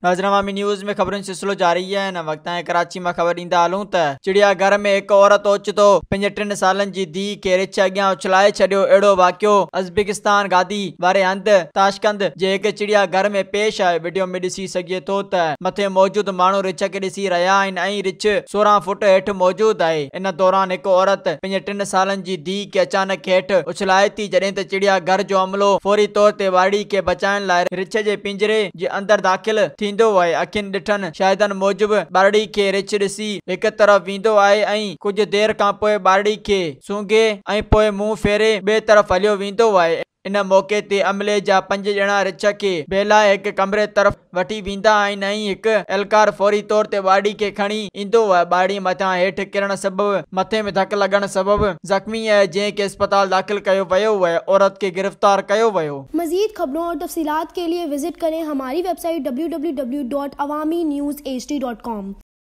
ناظرين عوامي نيوز ۾ خبرن جو سلسلو جاري آهي. هن وقت تائين ڪراچي مان خبر ڏيندا هلون ته چڙيا گهر ۾ هڪ عورت اوچتو پنهنجي 3 سالن جي ڌيء کي رڇ اڳيان اڇلائي ڇڏيو. اهڙو واقعو ازبڪستان گادي واري هنڌ تاشقند جي هڪ چڙيا گهر ۾ پيش آيو. وڊيو ۾ ڏسي سگهجي ٿو ته مٿي موجود ماڻهو رڇ کي ڏسي رهيا آهن ۽ رڇ 16 فوٽ هيٺ موجود آهي. ان دوران هڪ عورت پنهنجي 3 سالن جي ڌيء کي اچانڪ هيٺ اڇلائي ٿي، جڏهن ته چڙيا گهر جو عملو فوري طور تي ٻارڙي کي بچائڻ لاء رڇ جي پڃري جي اندر داخل ٿيندو آهي. اکين ڏٺن شاهدن موجب ٻارڙي کي رڇ ڏسي هڪ طرف ويندو آهي ۽ ڪجهه دير کانپوء ٻارڙي کي سونگهي ۽ پوء منهن ڦيري ٻئي طرف هليو ويندو آهي. ان موقعي تي عملي جا 5 ڄڻا رڇ کي بهلائي هڪ ڪمري طرف وٺي ويندا آهن ۽ هڪ اهلڪار فوري طور تي ٻارڙي کي کڻي ايندو آهي. ٻارڙي مٿان هيٺ ڪرڻ سبب مٿي ۾ ڌڪ لڳڻ سبب زخمي آهي، جنهن کي اسپتال داخل ڪيو ويو آهي. عورت کي گرفتار ڪيو ويو. मज़ीद खबरों और तफसीलात के लिए विज़िट करें हमारी वेबसाइट www.awamiNewsHD.com।